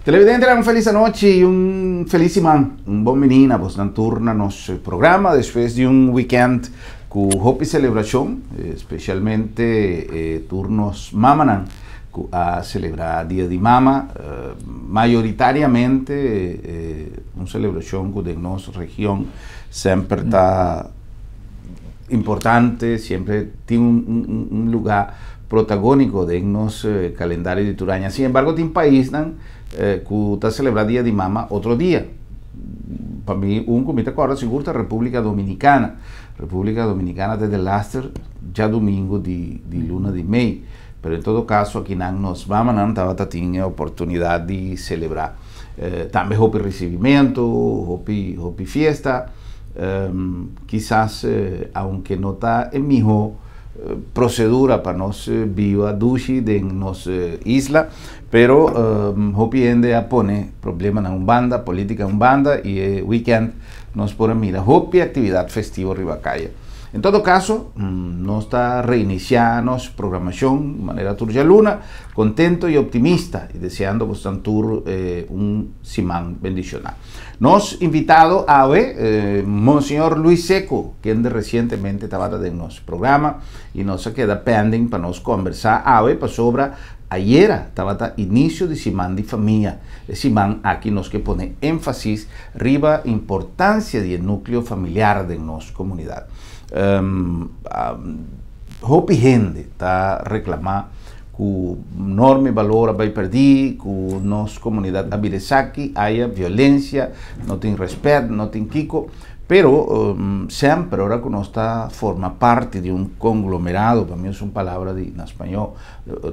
Televidente, un felis anochi i un felis siman. Un bon biní na boso tur na nos programa despues di un weekend ku hopi selebrashon, spesialmente tur nos mamanan ku a selebrá Dia di Mama, mayoritariamente un selebrashon ku den nos region semper ta importante, semper tin un lugá protagóniko den nos kalendario di tur aña. Sin embargo, tin paisnan ku ta selebrá Dia di Mama otro dia. Pa mi, un ku mi ta kòrda sigur ta Repúblika Dominikana. Repúblika Dominikana ta delaster djadumingu di luna di mei. Pero en todo kaso akinan nos mamanan tabata tin e oportunidat di selebrá. Tambe hopi risibimentu, hopi hopi fiesta. Kisas aunke no ta e mihó prosedura pa nos biba dushi den nos isla, pero hopi hende a pone problemanan un banda, politica un banda i e weekend nos por a mira hopi actividad festivo riba caya. En todo caso, nos ta reinicia nos programacion manera tur djaluna, contento y optimista y deseando bosnan tur un siman bendiciona. Nos invitado awe, Monseñor Luis Seco, kende recientemente tabata den nos programa y nos a keda pending pa nos conversa awe pasobra ayera tabata inicio di siman di famia. E siman aki nos ke pone énfasis riba importansia di e núkleo familiar den nos komunidat. Hopi hende ta reklamá ku norma i balor a bai pèrdí, ku nos komunidat a bira esaki, haya violensia, no tin rèspèt, no tin kiko. Pero semper ora ku nos ta forma parti di un konglomerado, pa mi es un palabra di na spañó,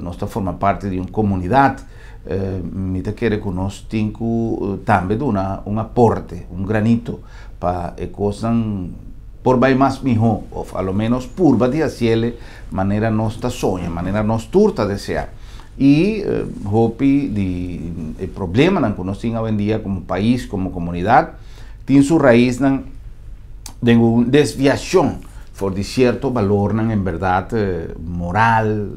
nos ta forma parti di un komunidat, Mi ta kere ku nos tin ku tambe duna un aporte, un granito, pa e kosnan por bai mas mihó òf a lo ménos purba di hasiel manera nos ta soña, manera nos tur ta deseá. I hopi di e problemanan ku nos tin awendia komo pais, komo komunidat, tin su raisnan den un desviashon for di sierto balornan en bèrdat moral,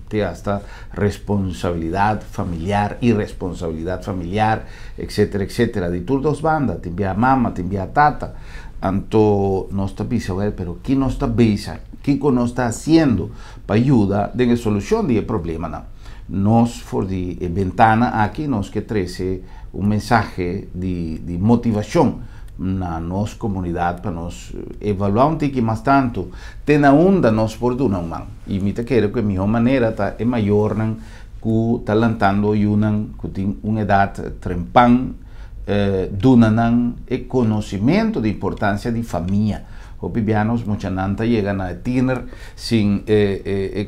te asta responsabilidad familiar, irresponsabilidad familiar, etcétera, etcétera. Di tur dos banda, tin bia mama, tin bia tata. Anto nos ta bisa, wel, pero ki nos ta bisa? Kiko nos ta hasiendo pa yuda den e solucion di e problemanan? Nos for di e bentana aki nos ke trece un mensahe di motivacion na nos comunidad pa nos evalua un tiki mas tanto te na unda nos por duna un man. I mi ta kere ku e mihó manera ta e mayornan ku ta lantando yunan ku tin un edat trempan duna nan e konosimentu di importansia di famia. Hopi bia nos muchanan ta yega na e tiner sin e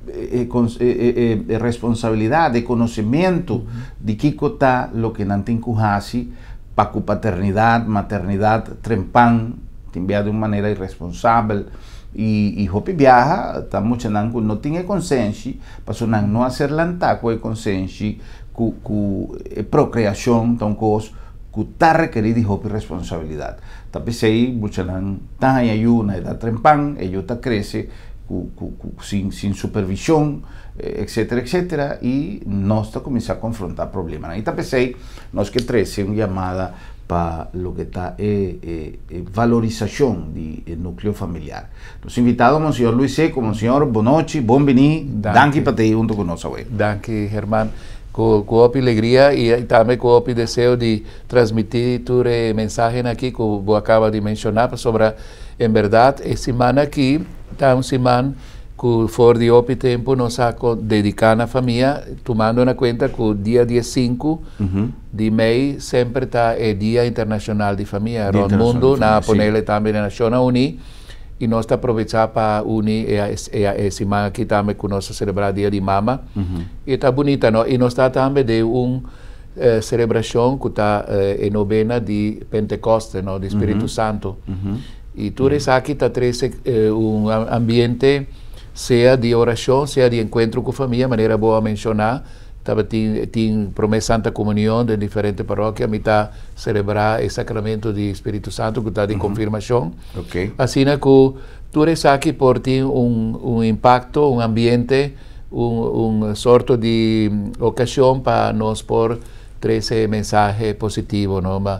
e responsabilidat, e konosimentu di kiko ta loke nan tin ku hasi pa ku paternidat, maternidat trempan, tin bia di un manera iresponsabel. I hopi biaha ta muchanan ku no tin e konsenshi, pasobra nan no a ser lantá ku e konsenshi ku ku e prokreashon ta un kos ku ta rekerí di hopi responsabilidat. Ta p'esei muchanan ta haña yu na edat trempan, e yu ta krese ku ku ku sin sin supervishon, etsetera etsetera, i nos ta kuminsá konfrontá problemanan. I ta p'esei nos ke trese un yamada pa loke ta e valorisashon di e nukleo familiar. Nos invitado Monseñor Luis Seco. Monseñor, bonochi, bon bini, danki pa ta ei hunto ku nos awe. Danki Herman. Ku hopi alegria i tambe ku hopi deseo di transmití tur e mensahenan aki ku bo a kaba di menshoná pasobra en bèrdat e siman aki ta un siman ku for di hopi tempu nos a dediká na famia tumando na kuenta ku dia diesinku Di mei semper ta e Dia Internacional di Famia rond mundu, nan a ponele tambe na Nacionnan Uní i nos ta aprovechá pa uni e siman aki tambe ku nos ta selebrá Dia di Mama. I ta bunita no, i nos ta tambe den un selebrashon ku ta e nobena di Pentekoste no, di Spiritu Santu. I tur esaki ta trese un ambiente sea di orashon, sea di enkuentro ku famia, manera bo a menshoná. Tabatin tin prome Santa Comunion den diferente parokia. Mi ta celebra e sacramento di Spiritu Santo cu ta di confirmacion. Asina cu tur esaki por tin un impacto, un ambiente Un sorto di okashon pa nos por trese mensahe positivo, no? Ma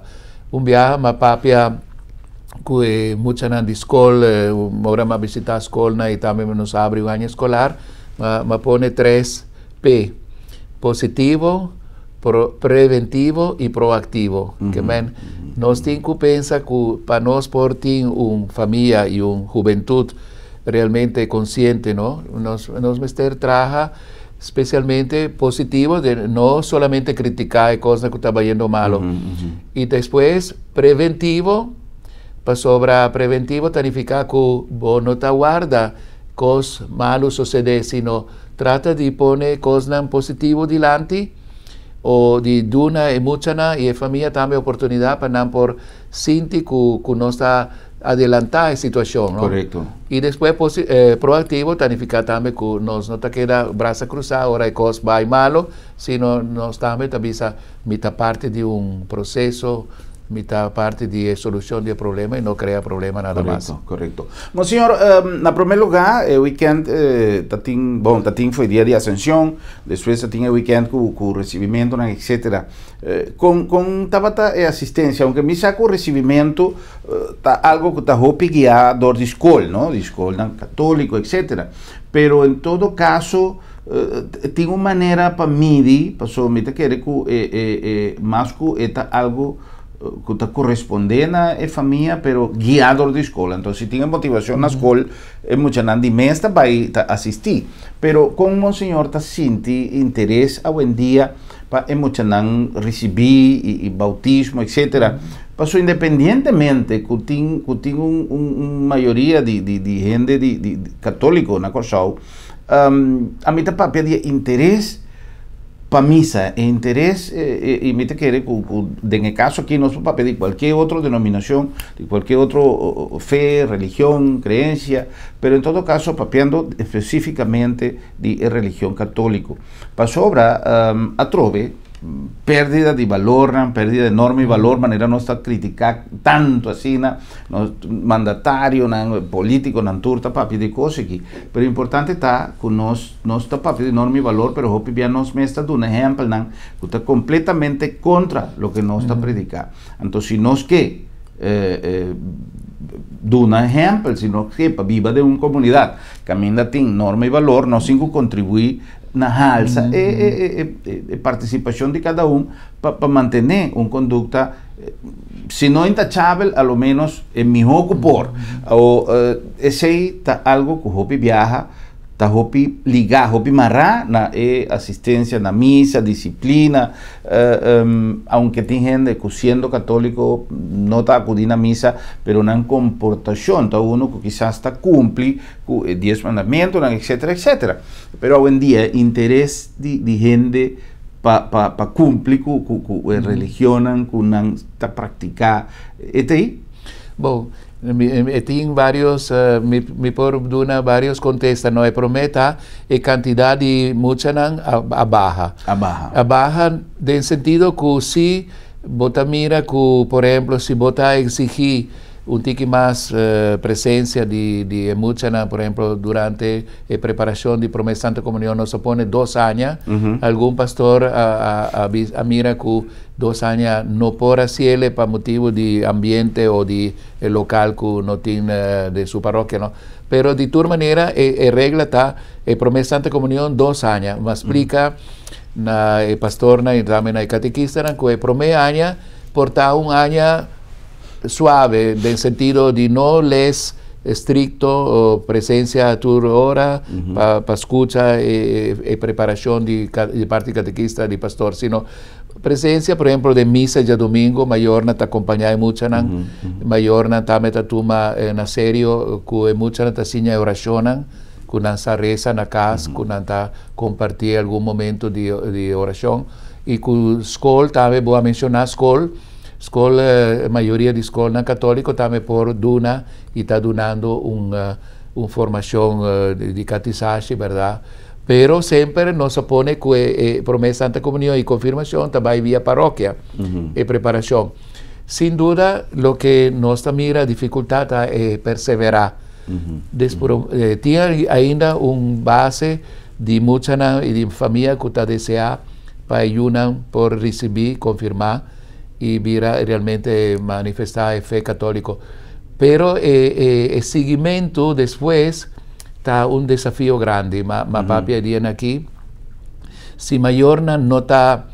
un biaha m'a papia ku e muchanan di skol, ora m'a bishitá skolnan i tambe nos a habri un aña eskolar, m'a pone tres P, positivo, preventivo i proaktivo. Ke men, nos tin ku pensa ku pa nos por tin un famia i un hubentut realmente konsiente, no? Nos mester traha spesialmente positivo, de no solamente kritiká e kosnan ku ta bayendo malo. I despues preventivo, pasobra preventivo ta nifiká ku bo no ta warda kos malu sosedé, sino trata di pone kosnan positivo dilanti o di duna e muchanan i e famia tambe oportunidat pa nan por sinti ku nos ta adelantá e situashon, no? Korekto. I despues proaktivo ta nifiká tambe ku nos no ta keda brasa krusá ora e kos bai malo, sino nos tambe ta bisa mi ta parti di un proseso, mi ta parti di e solushon di e problema i no krea problema nada mas. Korekto, korekto. Monseñor, na promé lugá e wikènt ta tin, bon, ta tin for e dia di Asenshon, despues ta tin e wikènt ku resibimentunan etsetera. Kon tabata e asistensia? Aunke mi sa ku resibimentu ta algo ku ta hopi guiá dor di skol, no? Di skolnan katóliko, etsetera. Pero en todo kaso tin un manera pa midi, pasobra mi ta kere ku e e e mas ku e ta algo ku ta korespondé na e famia, pero guiá dor di skol. Anto si tin e motivashon na skol, e muchanan di mes ta bai ta asistí. Pero kon Monseñor ta sinti interes awendia pa e muchanan risibí i bautismo etcetera paso independientemente ku tin ku tin un un mayoria di di di hende di di katoliko na Kòrsou ami ta papia di e interes pa misa e interes i mi ta kere ku ku den e kaso aki nos por papia di kualke otro denominashon di kualke otro fe religion kreensia pero en todo kaso papiando espesifikamente di e religion katoliko. Pasobra atrobe pérdida di balornan, pérdida di norma i balor manera nos ta kritiká tantu asina, nos mandatarionan, polítikonan tur ta papia di kos aki. Pero importante ta ku nos nos ta papia di norma i balor pero hopi bia nos mes ta duna ehèmpelnan ku ta kompletamente kontra loke nos ta prediká. Anto si nos ke duna ehèmpel, si nos ke pa biba den un komunidat kaminda tin norma i balor, nos tin ku kontribuí na halsa e partisipashon di kada un pa mantené un kondukta, si no intachabel, a lo ménos e mihó ku por. O esei ta algu ku hopi biaha ta hopi ligá, hopi mará na e asistensia na misa, disiplina, aunke tin hende ku siendo katóliko no ta akudí na misa, pero nan komportashon ta unu ku kisas ta kumpli ku e dies mandamentunan, etcetera, etcetera. Pero awendia interes di di hende pa pa pa kumpli ku ku ku e religionnan ku nan ta praktiká e ta ei? Bon, mi e tin varios mi mi por duna varios kontesta no. E promé ta e kantidat di muchanan a a baha. A baha. A baha den sentido ku si bo ta mira ku por ehemplo si bo ta eksigí un tiki mas presencia di di e muchanan, por ehemplo durante e preparacion di Prome Santa Comunion nos a pone dos aña, algun pastor a a a mira cu dos aña no por haciele pa motibo di ambiente o di e local cu no tin den su parokia no, pero di tur manera e e regla ta e Prome Santa Comunion dos aña, mi a splica na e pastornan y tambe na e catequistanan cu e prome aña por ta un aña suave den sentido di no les estricto o presencia tur ora pa pa scucha e e preparacion di di parti catequista di pastor sino presencia por ehemplo den misa djadomingo mayornan ta acompaña e muchanan mayornan tambe ta tuma na serio cu e muchanan ta siña e oracionnan cu nan sa reza na cas cu nan ta comparti algun momento di di oracion y cu scol tambe bo a menciona scol. Skol, mayoria di skolnan katóliko tambe por duna i ta dunando un un formashon di katisashi, bèrdat? Pero semper nos a pone ku e e Promé Santa Komunion i Konfirmashon ta bai via parokia, e preparashon. Sin duda loke nos ta mira difikultat ta e perseverá. Tin ainda un base. Di muchanan i di famia ku ta deseá pa e yunan por risibí, konfirmá i bira realmente manifestá e fe katóliko. Pero e e siguimentu despues ta un desafio grandi. Ma ma papia e dianan aki, si mayornan no ta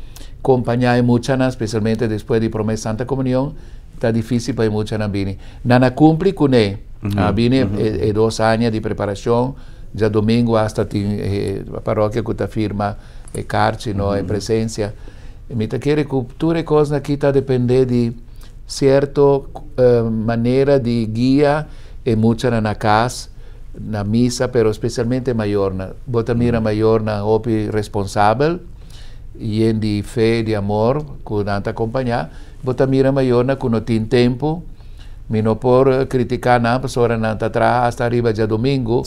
kompañá e muchanan, spesialmente despues di Promé Santa Komunion, ta difísil pa e muchanan bini. Nan a kumpli kuné, a bini e dos aña di preparashon. Djadomingo hasta tin e parokia ku ta firma e karchi, no, e presensia. Mi ta kere ku tur e kosnan aki ta dependé di sierto manera di guia e muchanan na kas, na misa, pero spesialmente e mayornan. Bo ta mira mayornan hopi responsabel, yen di fe, di amor ku nan ta akompañá. Bo ta mira mayornan ku no tin tempu. Mi no por kritiká nan pasobra nan ta traha asta riba djadumingu.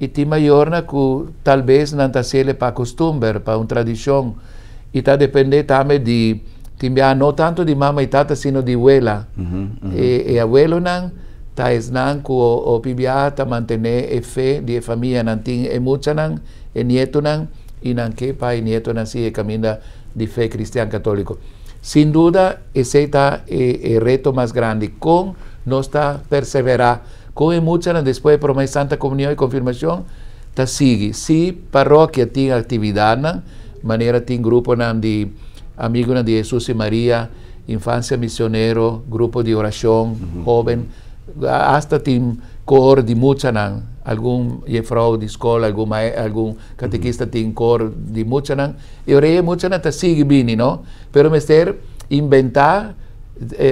I tin mayornan ku tal bes nan ta hasiel pa kustumber, pa un tradishon. I ta dependé tambe di, tin biaha no tantu di mama i tata sino di wela. E e abuelonan ta esnan ku hopi biaha ta mantené e fe di e famia. Nan tin e muchanan, e nietonan, i nan ke pa e nietonan sigui e kaminda di fe kristian katóliko. Sin duda esei ta e e reto mas grandi, kon nos ta perseverá kon e muchanan despues e promé Santa Komunion i Konfirmashon ta sigui. Si parokia tin aktividatnan, manera tin gruponan di Amigunan di Hesus i Maria, Infansia Misionero, grupo di orashon hóben, asta tin kor di muchanan, algun jefrou di skol, algun mae, algun katekista tin kor di muchanan. E ora ei e muchanan ta sigui bini, no? Pero mester inventá,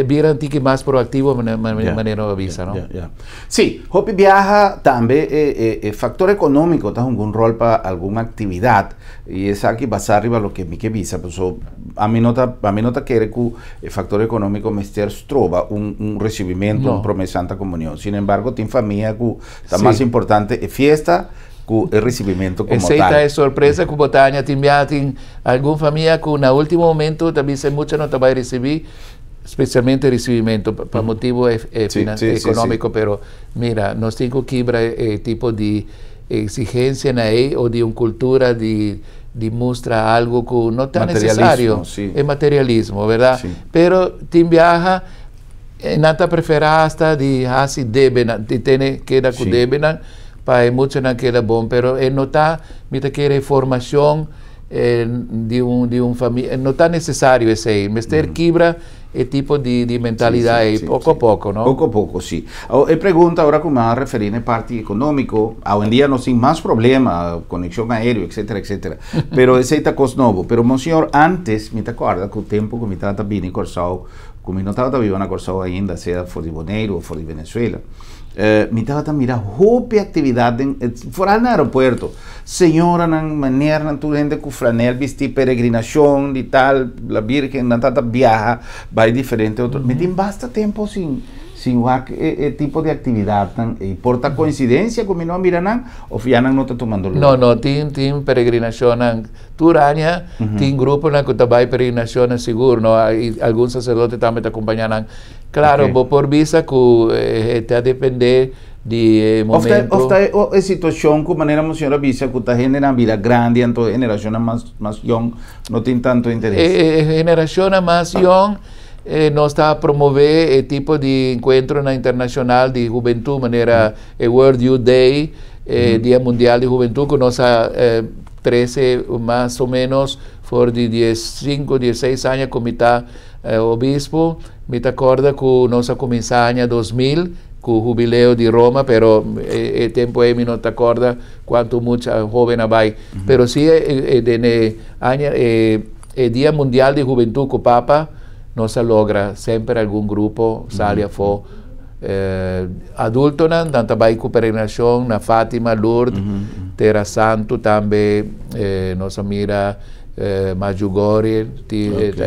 bira un tiki mas proactivo manera no a bisa, no? Ya, ya. Sí, hopi biaha tambe e, e, e factor económico ta hunga un rol pa algun actividad y esaki basá riba loke mi ke bisa, paso ami no ta, ami no ta kere ku e factor económico mester stroba un, un recibimento, un No. prome Santa Comunión. Sin embargo, tin famia ku ta mas importante e fiesta ku e risibimentu komo Esei tal. ta e sorpresa ku bo ta haña. Tin biaha tin algun famia ku na último momento ta bisa e mucha no ta bai risibí, spesialmente risibimentu pa motibu ekonómiko. Pero mira, nos tin ku kibra e tipo di eksigensianan ei o di un kultura di di mustra algu ku no ta nesesario. E materialismo, bèrdat? Pero tin biaha Nan ta preferá asta di hasi debenan, di tene keda ku debenan pa e muchanan keda bon, pero e no ta, mi ta kere e formashon di un di un famia, no ta nesesario esei, mester kibra e tipo di di mentalidat ei poko poko, no? Poko poko, si. Awor e pregunta ora ku mi a referí na e parti ekonómiko, awendia nos tin mas problema, konekshon aéreo, etsetera, etsetera, pero esei ta kos nobo. Pero monseñor, antes mi ta kòrda ku tempu ku mi tabata bini Kòrsou, Ku mi no tabata biba na Kòrsou ainda, sea for di Boneiru o for di Venezuela, mi tabata mira hopi aktividat den, foral na aeropuerto. Señoranan, menernan, tur hende ku flanel bistí, peregrinashon di tal, la Virgen, nan tabata biaha bai diferente otro. Mi tin basta tempu sin sin wak e e tipo di aktividatnan ei. Por ta koinsidensia ku mi no a mira nan òf ya nan no ta tumando No, lugar? no, tin tin peregrinashonnan. Tur aña tin gruponan ku ta bai peregrinacionnan sigur, no? I algun sacerdote tambe ta acompaña nan. Claro, bo por bisa ku e ta depende di e momento. Of ta e situacion ku manera Monseñor a bisa ku ta hendenan bira grandi anto e generacionnan mas mas yong no tin tanto interes. E generacionnan mas yong nos ta promove e tipo di encuentronan internacional di hubentud manera e World Youth Day, e Dia Mundial di Hubentud ku nos a Trese mas o menos for di diesinku, dieseis aña ku mi ta obispo. Mi ta kòrda ku nos a kuminsá aña 2000 ku hubileo di Roma, pero e tempu ei mi no ta kòrda kuantu mucha hóben a bai. Pero sí den e aña e Dia Mundial di Hubentut ku Papa nos a logra semper algun grupo sali afó. Adultonan nan ta bai ku peregrinacion na Fatima, Lourdes, Tera Santu tambe nos a mira Medjugorje,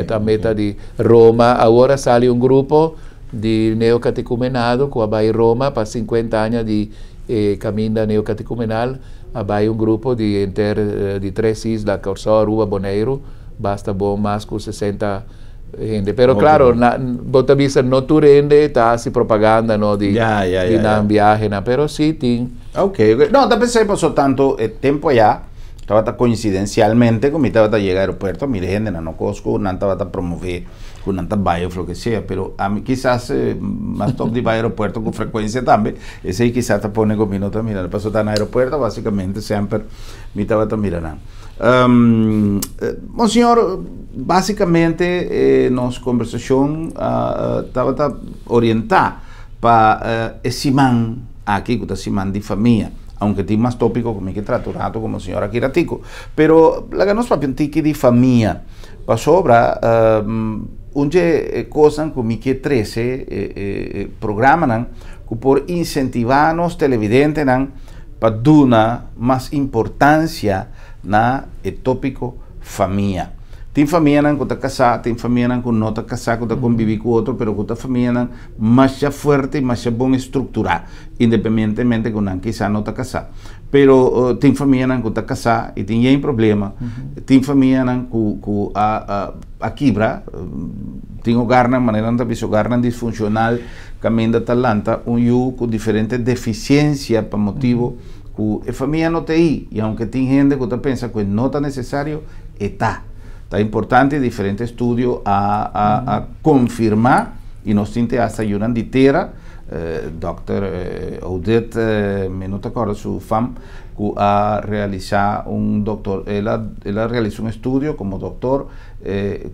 tambe ta di Roma. Awor a sali un grupo di neocatecumenado ku a bai Roma pa 50 aña di e caminda neocatecumenal, a bai un grupo di henter di tres isla, Kòrsou, Aruba, Boneiru, basta bon mas ku 60 hende. Pero claro, na, bo ta bisa no tur hende ta hasi propaganda no di, Ya, ya, di ya, nan ya. viahenan, pero sí tin. Ok, ok. No, ta pensé paso tanto e tempo allá, Tabata coincidencialmente cu mi tabata yega aeropuerto, mira hende nan no cos cu nan tabata promove cu nan ta bay of loke sea, pero ami kisas m'a stop di bay aeropuerto cu frecuencia tambe, esey kisas ta pone cu mi no ta mira, pasobra ta na aeropuerto basicamente semper mi tabata mira nan. Monseñor, basicamente nos conversacion tabata orienta pa e siman aki cu ta siman di famia, aunke tin mas topico cu mi ke trata un rato cu monseñor aki ratico, pero laga nos papia un tiki di famia, pasobra un dje cosnan cu mi ke trece e programanan cu por incentiva nos televidentenan pa duna mas importancia na e topico famia. Tin famianan cu ta casa, tin famianan cu no ta casa, cu ta convivi cu otro, pero cu ta famianan masha fuerte y masha bon estructura, independientemente cu nan kisa no ta casa. Pero tin famianan cu ta casa y tin yen problema, tin famianan cu a kibra, tin hogarnan, manera nan ta bisa, hogarnan disfuncional, caminda ta lanta un yu cu diferente deficiencia pa motibo cu e famia no ta ei, y aunke tin hende cu ta pensa cu e no ta necesario, e ta. Ta importante, diferente estudio a confirma y nos tin te hasta yunan di tera, Dòkter Odette, mi no ta kòrda su fam, ku a realisá un doktor, el a el a realisá un estudio komo doktor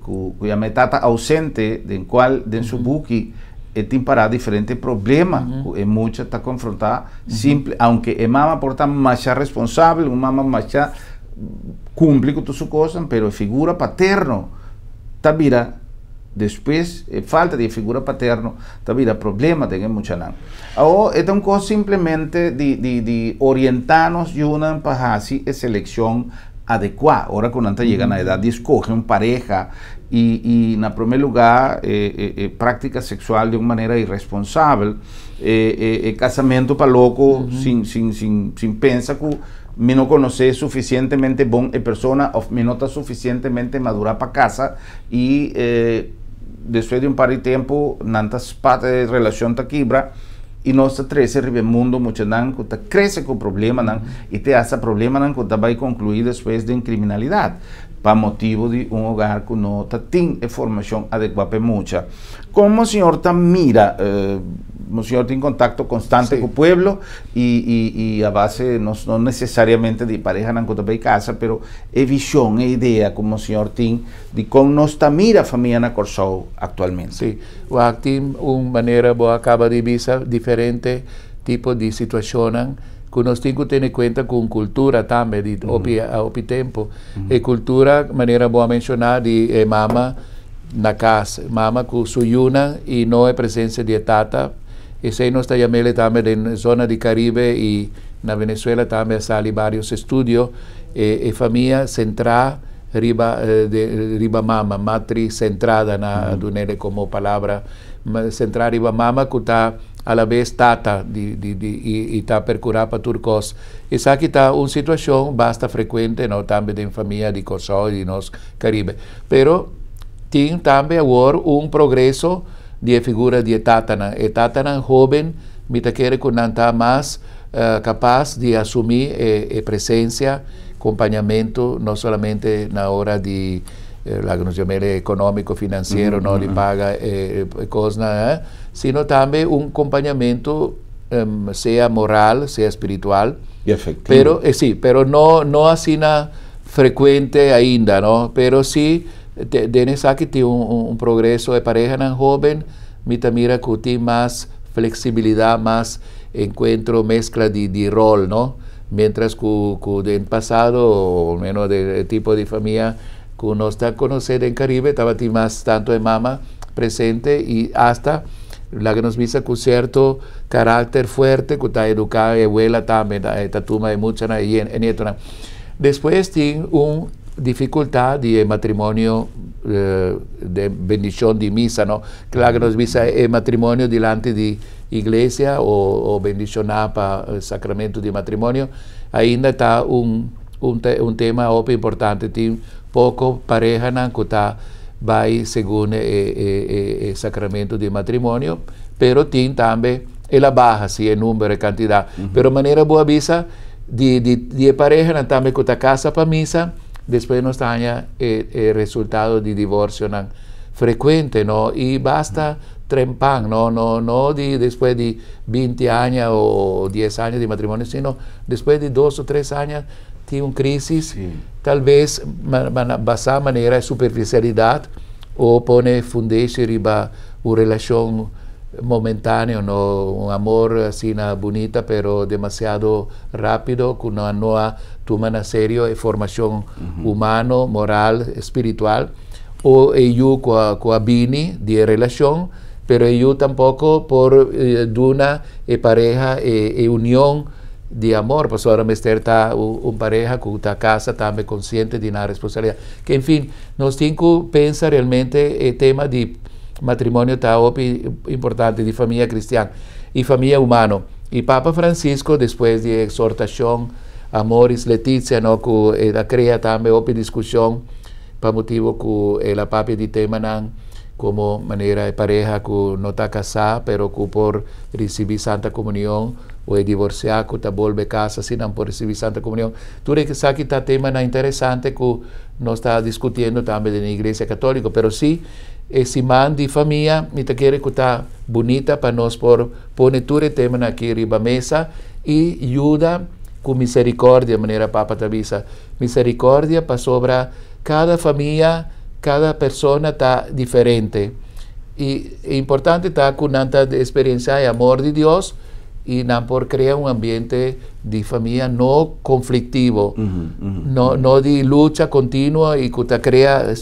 ku ku yama e tata ausente, den kual den su buki e tin pará diferente problema ku e mucha ta konfrontá simple, aunke e mama por ta masha responsabel, un mama masha kumpli ku tur su kosnan, pero e figura paterno ta bira despues, e falta di e figura paterno ta bira problema den e muchanan. Awor e ta un kos simplemente di di di orientá nos yunan pa hasi e selekshon adekuá ora ku nan ta yega na edat di skohe un pareha i i na promé lugá e e e práktika seksual di un manera iresponsabel, e e e kasamentu pa loko sin sin sin sin pensa ku mi no konosé sufisientemente bon e persona òf mi no ta sufisientemente madurá pa kasa i despues di un par di tempu nan ta spat e relashon ta kibra i nos ta trese riba e mundu muchanan ku ta krese ku problemanan i te hasta problemanan ku ta bai konkluí despues den kriminalidat pa motibu di un hogar ku no ta tin e formashon adekuá pa e mucha. Kon monseñor ta mira? Monseñor tin kontakto konstante ku pueblo i a base nos no nesesariamente di parehanan ku ta bai kasa pero e vishon, e idea ku monseñor tin di kon nos ta mira famia na Kòrsou aktualmente. Sí, wak tin un manera bo a kaba di bisa diferente tipo di situashonnan ku nos tin ku tene kuenta ku un kultura tambe di hopi hopi tempu. E kultura manera bo a menshoná di e mama na kas, mama ku su yunan i no e presensia di e tata, esei nos ta yam'el tambe den zona di Karibe i na Venezuela tambe a sali barios estudio, e famia sentrá riba riba mama, matri sentrada na a dun'el komo palabra, sentrá riba mama ku ta alabes tata di di di i ta perkurá pa tur kos. Esaki ta un situashon basta frekuente no tambe den famia di Kòrsou i di nos Karibe. Pero tin tambe awor un progreso di e figura di e tatanan. E tatanan hóben mi ta kere ku nan ta mas kapas di asumí e presensia, kompañamentu, no solamente na ora di laga nos yam'el ekonómiko, finansiero, no, di paga e kosnan, sino tambe un kompañamentu sea moral, sea spiritual. I efektivo. Pero, sí, pero no, no asina frekuente ainda, no, pero sí den esaki tin un progreso. E parehanan hóben mi ta mira ku tin mas fleksibilidat, mas enkuentro, meskla di ròl, no, miéntras ku den pasado, o menos den e tipo di famia ku nos ta konosé den Karibe, tabatin mas tantu e mama presente i asta laga nos bisa ku sierto karakter fuerte ku ta eduká e abuela tambe, ta tuma e muchanan e nietonan. Despues tin un dificultad di e matrimonio de bendicion di misa, no? Laga nos bisa e matrimonio dilanti di iglesia o bendiciona pa sacramento di matrimonio ainda ta un un tema hopi importante. Tin poco parehanan cu ta bay segun e sacramento di matrimonio, pero tin tambe el a baha si e numero, e cantidad. Pero manera bo a bisa, Di pareha tambe ku ta kasa pa misa, despues nos tin e resultado di divorsio nan frekuente, no? I basta trempan, no, no, no di despues di 20 aña òf 10 aña di matrimonio, sino despues di 2 òf 3 aña tin un krísis, tal bes basá manera superfisialidat òf pone fundeshi riba un relashon momentáneo, no, un amor asina bunita, pero demasiado rápido, ku no, no a tuma na serio e formashon humano, moral, spiritual, òf e ku a bini di relashon, pero e tampoko por duna e pareha e union di amor, pasobra mester ta un pareha ku ta kasa tambe konsiente di nan responsabilidat. Ku en fin, nos tin ku pensa realmente e tema di matrimonio ta importante di famia kristian i famia humano. I Papa Francisco, despues di ekshortashon Amoris Laetitia, no, ku el a krea tambe hopi diskushon pa motibu ku el a papia di tema nan komo manera di pareha ku no ta kasá, pero ku por risibí Santa Komunion, òf divorsiá ku ta bolbe kasa, asina por risibí Santa Komunion. Tur esaki ta tema nan interesante ku nos ta diskutiendo tambe na Iglesia Katóliko, pero sí, e siman di famia, mi ta kere ku ta bunita pa nos por pone tur tema aki riba mesa i yuda ku miserikòrdia, manera Papa ta bisa. Miserikòrdia pasobra kada famia, kada persona ta diferente. I e importante ta ku nan ta eksperensiá e amor di Dios i nan por krea un ambiente di famia no konfliktivo, no, no di lucha kontinuo i ku ta krea,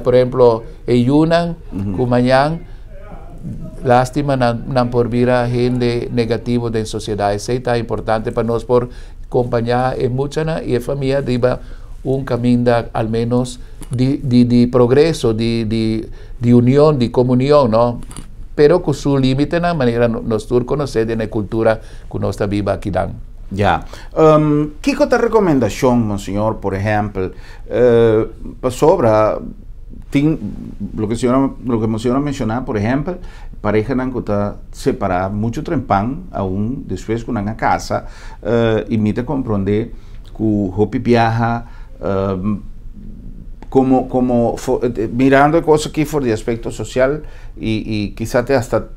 por ehèmpel, e yunan, ku mañan, lástima, nan, nan por bira hende negativo den sosiedat. Esei ta importante pa nos por kompañá e mucha i e famia riba un kaminda al menos di progreso, di union, di komunion, no? Pero ku su límite na manera nos tur konosé den kultura ku nos ta biba aki dan. Ja. Kiko ta rekomendashon, monseñor, por ehèmpel, pasobra tin loke monseñor a menshoná, por ehèmpel, pareha nan ku ta separá muchu trempan, aun despues ku nan a kasa, i mi ta komprondé ku hopi biaha komo mirando kos aki for di aspekto sosial i kisas asta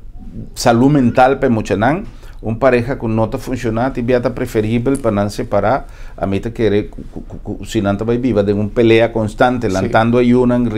salú mental pa muchanan, un pareha ku no ta funshoná, tin ta preferibel pa nan separá. Ami ta kere si nan bai biba den un pelea konstante, lantando yunan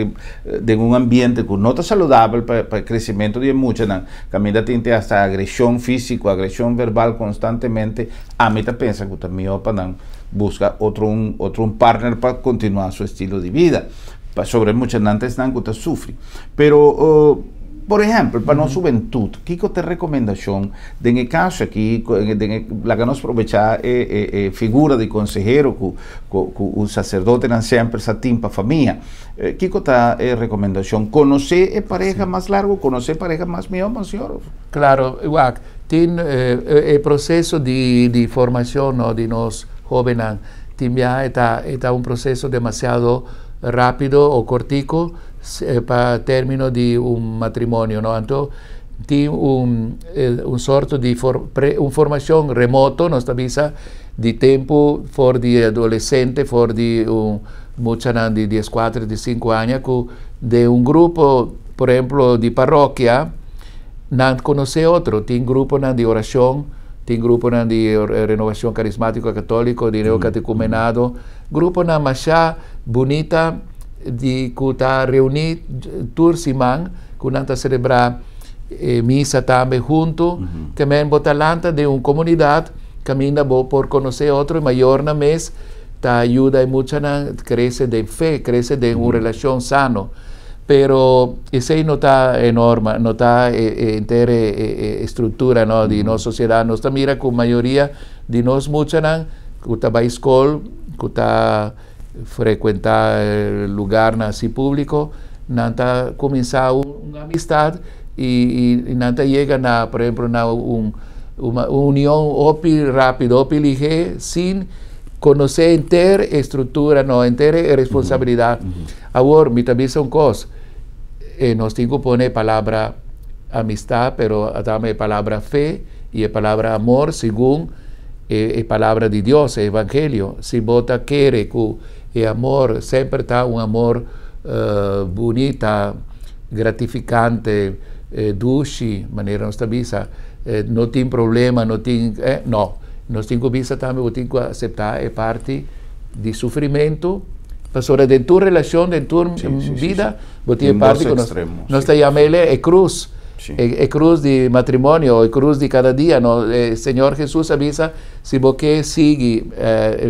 den un ambiente ku no ta saludabel pa kresementu di muchanan, kaminda tin asta agreshon físiko, agreshon verbal konstantemente, ami ta pensa ku ta mihó pa nan buska otro un partner pa kontinuá su estilo di bida, pa sobre muchanan nan ku ta sufri. Pero por ehèmpel, pa nos hubentut, kiko ta rekomendashon den kaso aki, den laga nos aprovechá e figura di konsehero ku un saserdote nan semper sa tin pa famia? Kiko ta e rekomendashon? Konosé e pareha mas largu, konosé pareha mas mihó, monseñor? Klaro, igual, tin e proseso di formashon, no, di nos hóbennan, tin ta un proseso demasiado rápido òf kòrtiku pa término di un matrimonio, no? Anto, tin un sorto di un formashon remoto, nos ta bisa, di tempu for di adolesente, for di un muchanan di 10, 4, di 5 aña, ku di un grupo, por ehèmpel, di parokia, nan konosé otro, tin grupo nan di orashon, tin grupo nan di Renovashon Karismátiko Katóliko, di Neocatecumenado, grupo nan masha bunita di ku ta reuní tur siman, ku nan ta selebrá misa tambe huntu, ke men bo ta lanta den un komunidat, kaminda bo por konosé otro, mayor nan mes, ta yuda e muchanan krese den fe, krese den un relashon sano. Pero esei no ta e norma, no ta henter struktura, no, di nos sosiedat. Nos ta mira ku mayoria di nos muchanan ku ta bai skol, ku ta frekuentá lugá nan asina públiko, nan ta kuminsá un amistat i nan ta yega na, por ehèmpel, na un union hopi rápido, hopi lihé, sin konosé henter struktura, no, henter responsabilidat. Awor, mi ta bisa un kos, nos tin ku pone palabra amistat, pero tambe palabra fe i palabra amor, segun E palabra di Dios, e evangelio. Si bo ta kere ku e amor semper ta un amor bunita, gratifikante, dushi, manera nos ta bisa, no tin problema, no tin, no. Nos tin ku bisa tambe bo tin ku aseptá e parti di sufrimentu, pasobra den tur relashon, den tur bida, bo tin e parti ku nos ta yama e krus. E krus di matrimonio, e krus di kada dia, no? E Señor Jesus a bisa, si bo ke sigui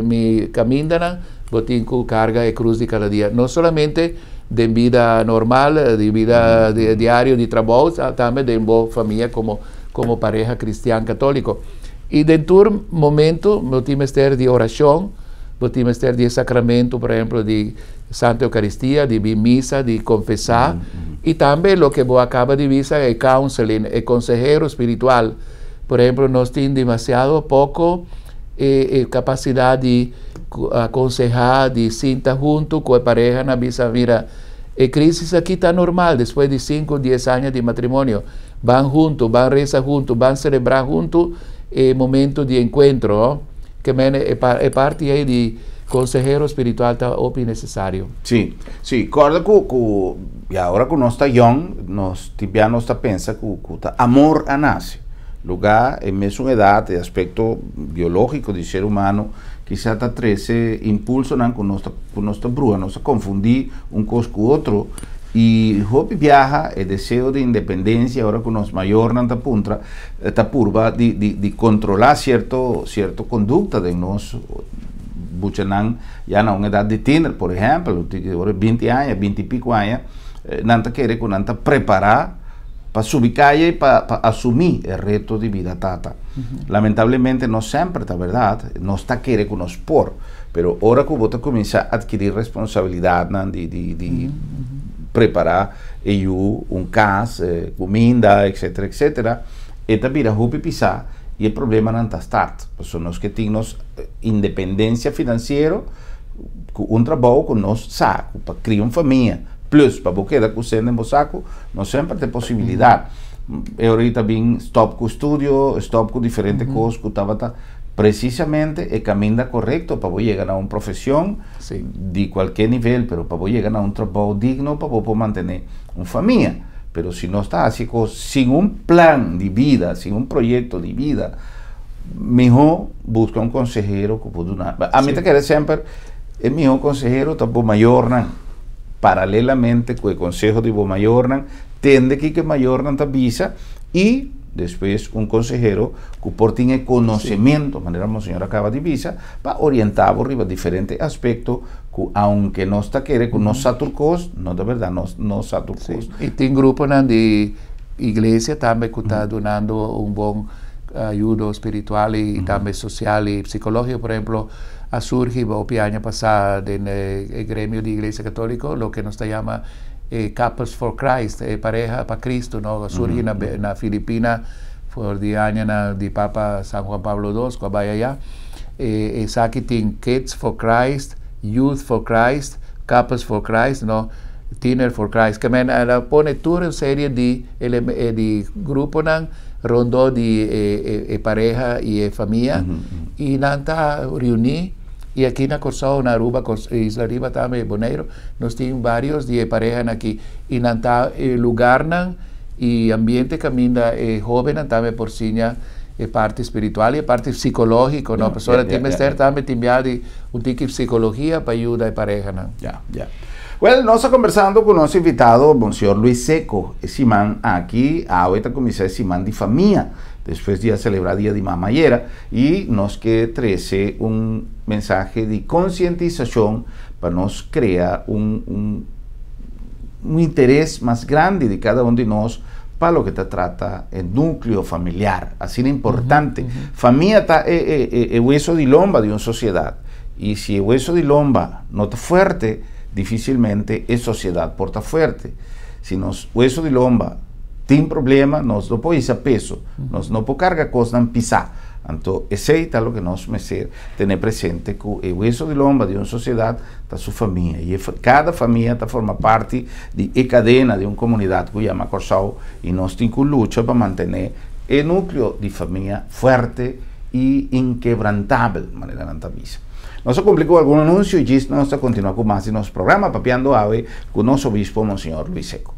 mi kamindanan, bo tin ku karga e krus di kada dia. No solamente den bida normal, di bida diario di trabou, tambe den bo famia komo pareha kristian katóliko. I den tur momento bo tin mester di orashon, bo tin mester di e sakramento, por ehemplo, di Santa Eucaristia, di bin misa, di konfesá, i tambe loke bo a kaba di bisa, e counseling, e konsehero spiritual. Por ehemplo, nos tin demasiado poko e kapasidat di akonsehá, di sinta huntu ku e parehanan bisa, mira, e krisis aki ta normal despues di sinku, dies aña di matrimonio. Ban huntu, ban resa huntu, ban selebrá huntu e momento di enkuentro. Ke men e parti ei di konsehero spiritual ta hopi nesesario. Sí, sí. Kòrda ku ku ya ora ku nos ta yòn, nos tin bia nos ta pensa ku ku ta amor a nase. Lugá e mesun edat, e aspekto biológiko di ser humano kisá ta trese impulsonan ku nos ta ku nos ta bruha, nos ta konfundí un kos ku otro i hopi biaha e deseo di independensia ora ku nos mayornan ta puntra ta purba di di di kontrolá sierto sierto kondukta den nos buchanan ya na un edat di tiner por ehèmpel ora binti aña binti i piko aña nan ta kere ku nan ta prepará pa subi kaya i pa pa asumí e reto di bida tata. Lamentablemente no semper ta bèrdat nos ta kere ku nos por. Pero ora ku bo ta kuminsá atkirí responsabilidatnan di di di prepará e yu, un kas, kuminda, etsetera, etsetera, e ta bira hopi pisá i e problemanan ta start. Pasobra nos ke tin nos independensia finansiero ku un trabou ku nos sa ku pa kria un famia plus pa bo keda ku sende den bo saku no semper ta e posibilidat. E ora ei ta bin stòp ku studio, stòp ku diferente kos ku tabata. Precisamente e caminda corecto pa bo yega na un profesion di cualkier nivel, pero pa bo yega na un trabou digno pa bo por mantene un famia. Pero si nos ta haci cos sin un plan di bida, sin un proyecto di bida, miho busca un consehero cu por duna. Ami ta kere semper e miho consehero ta bo mayornan, paralelamente cu e conseho di bo mayornan, tende kico e mayornan ta bisa y. Despues un konsehero ku por tin e konosementu, manera Monseñor a kaba di bisa, pa orientá bo riba diferente aspekto ku aunke nos ta kere ku nos sa tur kos, no ta bèrdat, nos no sa tur kos. I tin gruponan di iglesia tambe ku ta dunando un bon ayudo spiritual i tambe sosial i psikológiko. Por ehemplo, a surgi hopi aña pasá den e gremio di iglesia katóliko loke nos ta yama e Couples for Christ, e pareha pa Cristo, no, a surgi na na Filipina for di añanan di Papa San Juan Pablo dos cu a bay aya. E esaki tin Kids for Christ, Youth for Christ, Couples for Christ, no, Teener for Christ. Ke men el a pone tur un serie di di gruponan rondó di e e pareha y e famia y nan ta reuni y aki na Corsou, na Aruba, Isla Riba tambe, Boneiru. Nos tin varios di e parehanan aki y nan ta e lugarnan y ambiente caminda e hobennan tambe por siña e parti spiritual y e parti psicologico, no? Pasobra tin mester tambe tin bia di un tiki psicologia pa yuda e parehanan. Ya, ya. Well, nos ta conversando cu nos invitado, Monseñor Luis Secco. E siman aki, awe ta cuminsa e siman di famia, despues di a celebra Dia di Mama ayera, y nos ke trece un mensahe di concientisacion pa nos krea un un un interes mas grandi di kada un di nos pa loke ta trata e nukleo familiar, asina importante. Famia ta e e e e weso di lomba di un sosiedat i si e weso di lomba no ta fuerte difisilmente e sosiedat por ta fuerte. Si nos weso di lomba tin problema nos no por hisa peso, nos no por karga kosnan pisá. Anto esei ta loke nos mester tene presente ku e weso di lomba di un sosiedat ta su famia i e kada famia ta forma parti di e kadena di un komunidat ku yama Kòrsou i nos tin ku lucha pa mantené e núkleo di famia fuerte i inkebrantabel, manera nan ta bisa. Nos a kumpli ku algun anunsio i djis nos ta kontinuá ku mas di nos programa Papiando Awe ku nos Obispo Monseñor Luis Secco.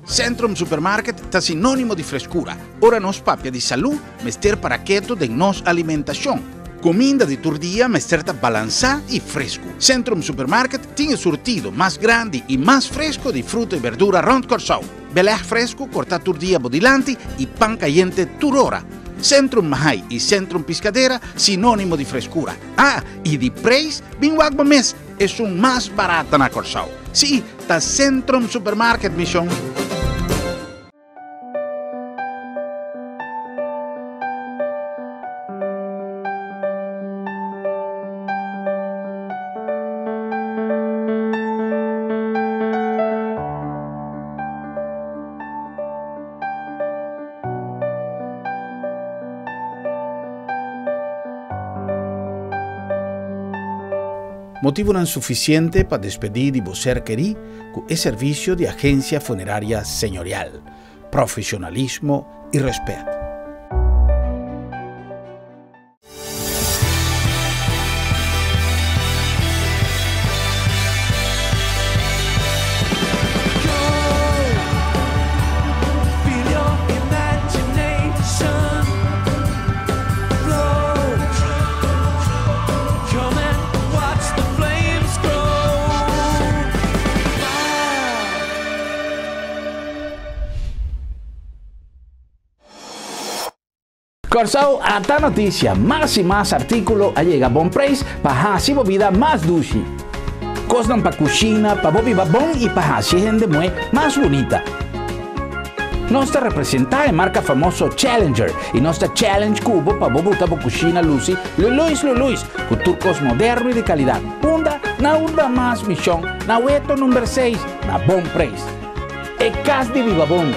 Centrum Supermarket ta sinónimo di freskura. Ora nos papia di salú, mester para ketu den nos alimentashon. Kuminda di tur dia mester ta balansá i fresku. Centrum Supermarket tin e surtido mas grandi i mas fresku di fruta i berdura rònt Kòrsou. Belèg fresku kortá tur dia bo dilanti i pan kayente tur ora. Centrum Mahai i Centrum Piscadera sinónimo di freskura. Ah, i di preis, bin wak bo mes, esun mas barata na Kòrsou. Sí, ta Centrum Supermarket, mi shon. Motibunan sufisiente pa despedí di bo ser kerí ku e servisio di Agensia Funeraria Señorial, profesionalismo i rèspèt. Kòrsou ata notisia, mas i mas artíkulo a yega bon preis pa hasi bo bida mas dushi. Kosnan pa kushina, pa bo biba bon i pa hasi e hende muhé mas bunita. Nos ta representá e marka famoso Challenger i nos ta challenge ku bo pa bo buta bo kushina lusi luluis luluis ku tur kos moderno i di kalidat. Unda? Na Unda Mas Mishon, na Weto number seis, na bon preis. E kas di biba bon!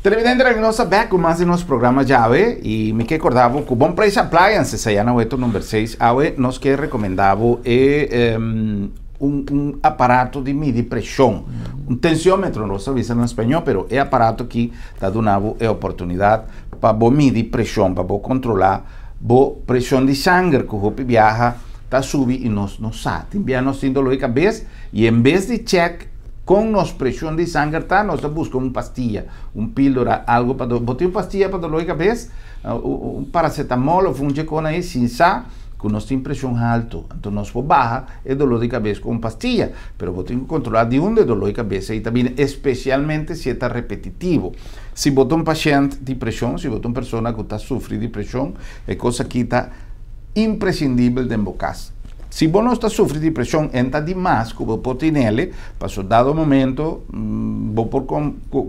Televidente Rami nos ta bek ku mas di nos programa djawe i mi ke korda bo ku Bon Preis Appliances aya na Weto number seis awe nos ke rekomenda bo e un un aparato di midi preshon un tensiometro nos ta bisa na spañó pero e aparato aki ta duna bo e oportunidat pa bo midi preshon pa bo kontrola Bo preshon di sanger ku hopi biaha ta subi i nos no sa. Tin bia nos tin doló di kabes i en bes di chèk kon nos preshon di sanger ta, nos ta buska un pastia, un píldora, algu pa doló. Bo tin un pastia pa doló di kabes? Un paracetamol òf un djekon ahí sin sa ku nos tin preshon haltu. Anto nos por baha e doló di kabes ku un pastia, pero bo tin ku kontrolá di unda e doló di kabes ei ta bini, espesialmente si e ta repetitivo. Si bo ta un pashènt di preshon, si bo ta un persona ku ta sufri di preshon, e kos aki ta impresindibel den bo kas. Si bo no ta sufri di preshon, en ta di mas ku bo por tinele, paso dado momento bo por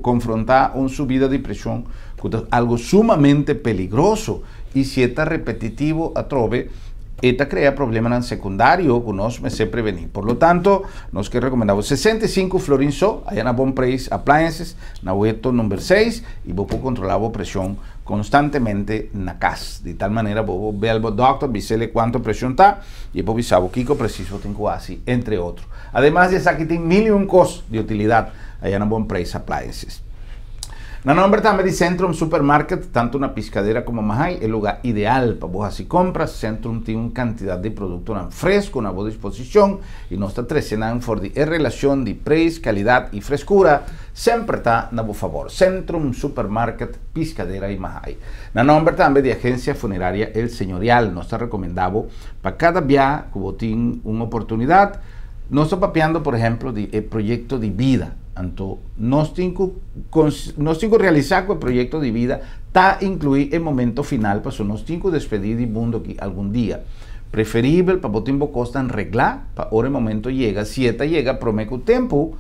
konfrontá un subida di preshon ku ta algu sumamente peligroso i si e ta repetitivo atrobe, E ta krea problemanan sekundario ku nos mester prevení. Por lo tanto, nos ke rekomendá bo 65 florin so aya na Bon Preis Appliances na Weto number seis i bo por kontrolá bo preshon konstantemente na kas. Di tal manera bo por bel bo dòkter, bis'el kuantu preshon ta i e por bisa bo kiko presis bo tin ku hasi, entre otro. Ademas di esaki tin mil i un kos di utilidat aya na Bon Preis Appliances. Na nomber tambe di Centrum Supermarket, tantu na Piscadera como Mahay, e lugar ideal pa bo haci compras. Centrum tin un cantidad di productonan fresco na bo disposicion y nos ta trece nan for di e relacion di prijs, calidad y frescura semper ta na bo favor. Centrum Supermarket, Piscadera y Mahay. Na nomber tambe di Agencia Funeraria El Señorial, nos ta recomenda bo pa cada bia cu bo tin un oportunidad, nos ta papiando por ehemplo di e proyecto di bida. Anto nos tin ku nos tin ku realisá ku e proyekto di bida ta inkluí e momento final pasobra nos tin ku despedí di mundu aki algun dia. Preferibel pa bo tin bo kosnan reglá pa ora e momento yega, si e ta yega promé ku tempu,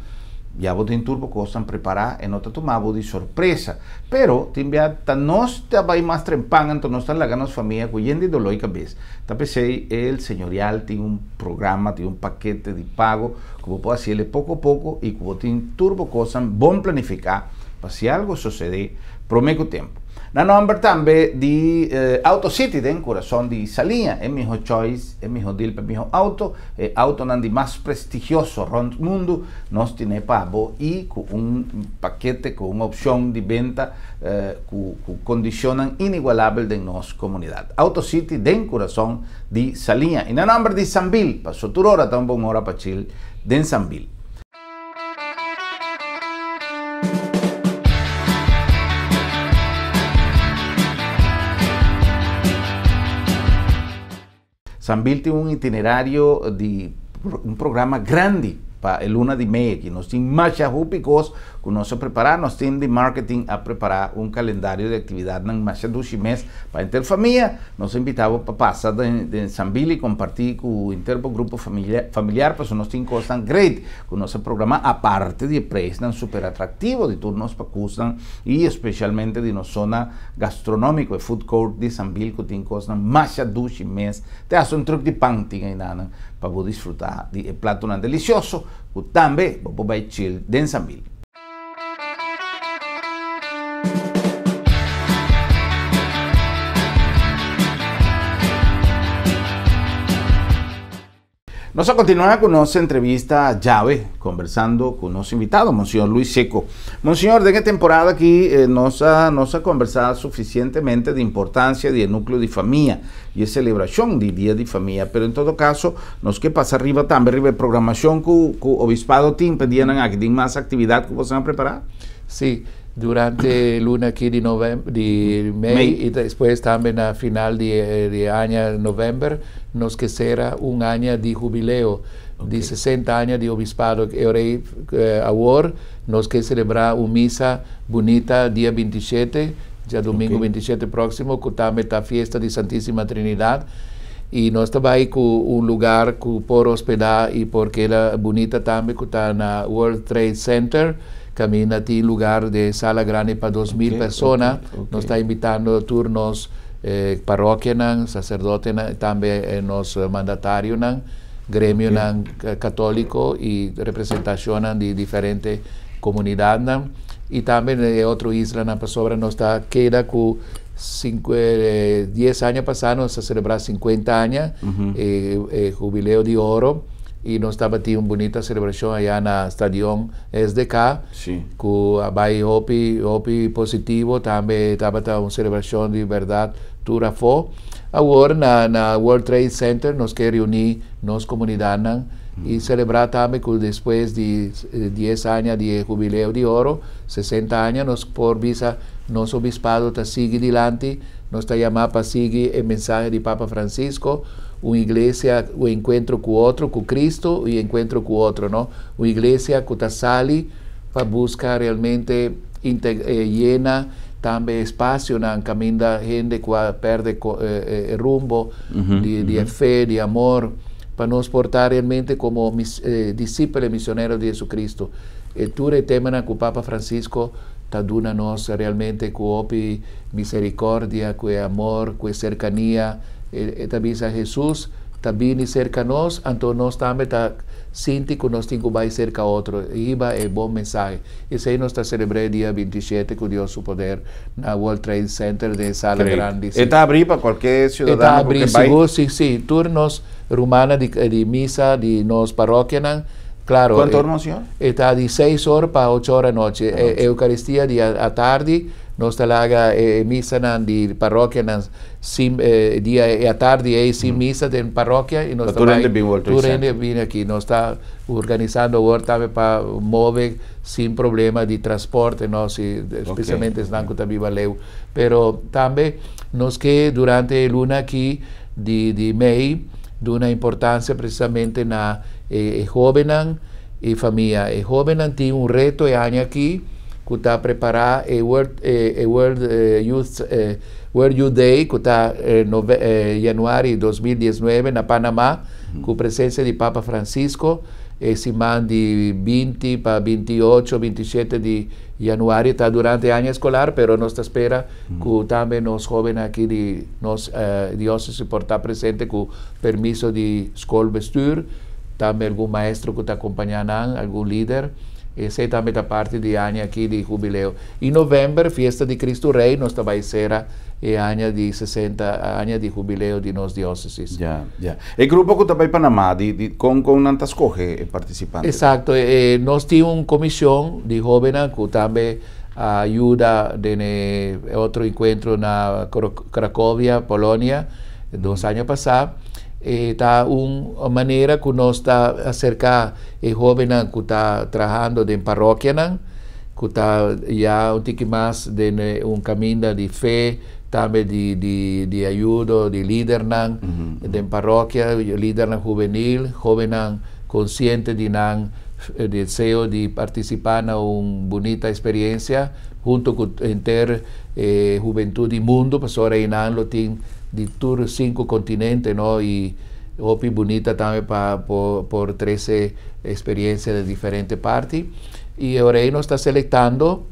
Ya bo tin tur bo kosnan prepará, e no ta tuma bo di sorpresa. Pero, tin bia ta nos ta bai mas trempan, anto nos ta laga nos famia ku yen di doló i kabes. Ta p'esei El Señorial tin un programa, tin un pakete di pago ku bo por hasiel e poko poko i ku bo tin tur bo kosnan bon planifiká pa si algo sosede promé ku tempu. Na nòmber tambe di Auto City den kurason di Saliña, e miho choice, e miho deal pa e miho auto, e autonan di mas prestigioso rònt mundu, nos tine pa bo i ku un pakete ku un opshon di benta ku ku kondishonnan inigualabel den nos komunidat. Auto City den kurason di Saliña. I na nòmber di Sambil, paso tur ora ta un bon ora pa chill den Sambil. Sambil tin un itinerario di un programa grandi pa e luna di mei aki. Nos tin masha hopi kos ku nos a prepará. Nos tim di marketing a prepará un kalendario di aktividatnan masha dushi mes pa henter famia. Nos a invitá bo pa pasa den Sambil i kompartí ku henter bo grupo familiar pasobra nos tin kosnan great ku nos a programá aparte di e preisnan super atraktivo di tur nos pakusnan i espesialmente di nos zona gastronómiko, e food court di Sambil ku tin kosnan masha dushi mes. Te hasta un truk di pan tin einanan pa bo disfrutá di e platonan delisioso ku tambe bo por bai chill den Sambil. Nos a kontinuá ku nos entrevista djawe, kombersando ku nos invitado, Monseñor Luis Secco. Monseñor, den e temporada aki nos a nos a kombersá sufisientemente di importansia di e núkleo di famia i e selebrashon di Dia di Famia, pero en todo kaso nos ke pasa riba tambe riba e programashon ku ku Obispado tin pa e dianan aki. Tin mas aktividat ku boso a prepará? Sí, durante luna aki di novem di mei i despues tambe na final di di aña novèmber Nos ke sera un aña di hubileo di sesenta aña di obispado. E ora ei awor nos ke selebrá un misa bunita dia bintishete, djadumingu bintishete próksimo, ku tambe ta fiesta di Santísima Trinidat. I nos ta bai ku un lugar ku por hospedá i por keda bunita tambe ku ta na World Trade Center, kaminda tin lugar den sala grandi pa 2000 persona. Nos ta invitando tur nos. E parokianan, saserdotenan i tambe nos mandatarionan, gremionan katóliko i representashonnan di diferente komunidatnan i tambe e otro islanan pasobra nos ta keda ku dies aña pasá nos a selebrá sinkuenta aña e hubileo di oro i nos tabatin un bunita selebrashon aya na stadion SDK. Ku a bai hopi hopi positivo tambe tabata un selebrashon di bèrdat tur afó. Awor na na World Trade Center nos ke reuní nos komunidatnan i selebrá tambe ku despues di dies aña di e hubileo di oro, 60 aña, nos por bisa nos obispado ta sigui dilanti, nos ta yamá pa sigui e mensahe di Papa Francisco, un iglesia, un enkuentro ku otro, ku Cristo i enkuentro ku otro, no? Un iglesia ku ta sali pa buska realmente yena tambe espasionan kaminda hende ku a pèrdè e rumbo di e fe, di amor, pa nos por ta realmente komo disipel e misionero di Jesucristo. E tur e temanan ku Papa Francisco ta duna nos realmente ku hopi misericordia, ku e amor, ku e serkania. E ta bisa Jesus ta bini serka nos, anto nos tambe ta sinti ku nos tin ku bai serka otro, hiba e bon mensahe. Esei nos ta selebr'é dia 27 ku Dios su poder na World Trade Center den e sala grandi. E ta abrí pa kualke siudadano ku ke bai? E ta abrí sigur, si, si. Tur nos rumannan di misa di nos parokianan, klaro. Kuantu ora, monseñor? E ta di seis or pa ocho or anochi. E Eukaristia di atardi nos ta laga e misanan di parokianan sin dia e atardi ei sin misa den parokia y nos ta tur hende bin World Trade tur hende bin aki. Nos ta organisando awor tambe pa move sin problema di transporte no si especialmente esnan ku ta biba leu. Pero tambe nos ke durante e luna aki di di mei duna importancia precisamente na e hobennan y famia. E hobennan tin un reto e aña aki ku ta prepara e World e World Youth World Youth Day ku ta januari 2019 na Panama ku presensia di Papa Francisco. E siman di 20 pa 28, 27 di januari ta durante aña escolar, pero nos ta spera cu tambe nos hobennan aki di nos diocesis por ta presente cu permiso di schoolbestuur, tambe algun maestro cu ta acompaña nan, algun lider. Esey tambe ta parti di aña aki di hubileo. Y november, fiesta di Cristo Rey, nos ta bay cera e aña di 60 aña di hubileo di nos diocesis. Ja. E grupo cu ta bay Panama, di con nan ta scoge e participante? Exacto. Nos tin un comision di hobennan cu tambe a yuda den otro encuentro na Cracovia, Polonia, 2 aña pasa. Ta un manera cu nos ta acerca e hobennan cu ta trahando den parokianan, cu ta ya un tiki mas den un caminda di fe, tambe di ayudo, di lidernan den parokia, lidernan juvenil, hobennan consciente di nan deseo di participa na un bunita experiencia hunto cu henter hubentud di mundo, pasobra nan lo tin di tur cinco continente, no? Y hopi bunita tambe pa por trece experiencia di diferente parti. Y awor nos ta selectando